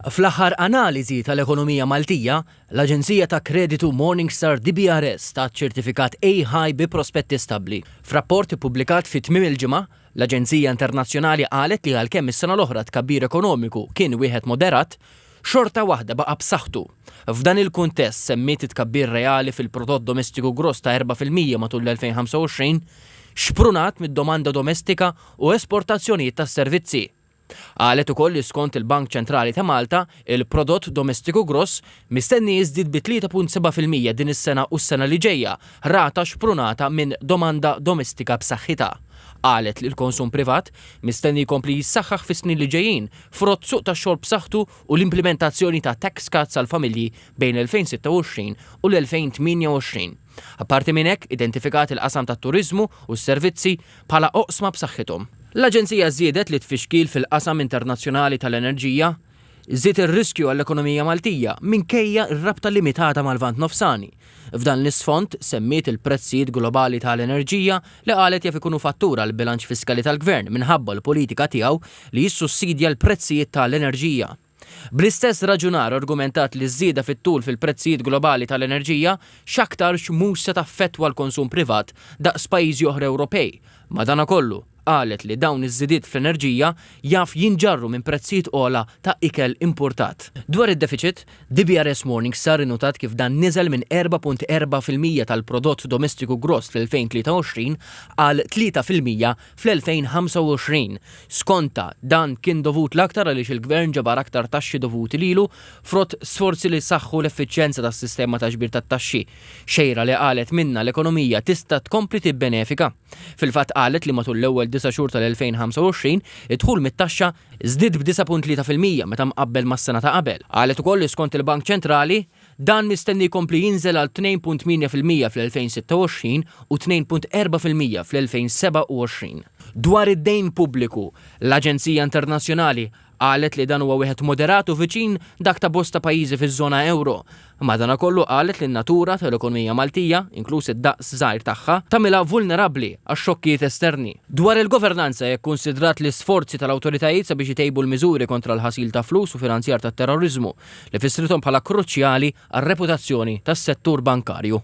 Fl-aħħar analiżi tal-ekonomija Maltija, l-aġenzija ta' kreditu Morningstar DBRS tat ċertifikat A High bi prospetti stabbli. F'rapport ippubblikat fi tmiem il-ġimgħa, l-aġenzija internazzjonali qalet li għalkemm is-sena l-oħra t-tkabbir ekonomiku kien wieħed moderat, xorta waħda baqa' b'saħħtu. F'dan il-kuntest semmiet it-tkabbir reali fil-prodott domestiku gross ta' 4% matul l-2025, xprunat mid-domanda domestika u esportazzjonijiet tas-servizzi. Qalet ukoll li skont il-Bank Ċentrali ta' Malta, il-prodott domestiku gross mistenni jiżdied bi 3.7% din is-sena u s-sena li ġejja, rata xprunata minn domanda domestika b'saħħitha. Qalet li l-konsum privat mistenni jkompli jissaħħaħ fis-snin li ġejjin, frott suq tax-xogħol b'saħħtu u l-implimentazzjoni ta' tax cuts għall-familji bejn l-2026 u l-2028. Apparti minn hekk, identifikat il-qasam tat-turiżmu u s-servizzi bħala oqsma b'saħħithom. L-aġenzija żiedet li t-tfixkil fil-qasam internazzjonali tal-enerġija żied ir-riskju għall-ekonomija Maltija minkejja r-rabta limitata mal-Lvant Nofsani. F'dan l-isfond, semmiet il-prezzijiet globali ta' l-enerġija li qalet jaf ikunu fattur għall-bilanċ fiskali tal-Gvern minħabba l-politika tiegħu li jissussidja l-prezzijiet ta' l-enerġija. Bl-istess raġunar argumentat li ż-żieda fit-tul fil-prezzijiet globali tal-enerġija x'aktarx mhux se taffettwa l-konsum privat daqs pajjiżi oħra Ewropej. Madanakollu, qalet li dawn iż-żidiet fl-enerġija jaf jinġarru minn prezzijiet ogħla ta' ikel importat. Dwar id-defiċit, DBRS Morningstar innutat kif dan niżel minn 4.4% tal-prodott domestiku gross fl-2023 għal 3% fl-2025. Skontha, dan kien dovut l-aktar għaliex il-Gvern ġabar aktar taxxi dovuti lilu frott sforzi li saħħu l-effiċjenza tas-sistema ta' ġbir tat-taxxi, xejra li qalet minnha l-ekonomija tista' tkompli tibbenefika. Fil-fatt qalet li matul l-ewwel disa' xhur tal-2025, id-dħul mit-taxxa żdied b'9.3% meta mqabbel mas-sena ta' qabel. Qalet ukoll li skont il-Bank Ċentrali, Dan mistenni jkompli jinżel għal 2.8% fl-2026 u 2.4% fl-2027. Dwar id-dejn pubbliku, l-aġenzija internazzjonali qalet li dan huwa wieħed moderat u viċin dak ta' bosta pajjiżi fiż-żona ewro. Madanakollu qalet li n-natura tal-ekonomija Maltija, inkluż id-daqs żgħir tagħha, tagħmilha vulnerabbli għax-xokkijiet esterni. Dwar il-governanza hija kkunsidrat l-isforzi tal-awtoritajiet sabiex itejbu l-miżuri kontra l-ħasil ta' flus u finanzjar tat-terroriżmu, li fissrithom bħala kruċjali għar-reputazzjoni tas-settur bankarju.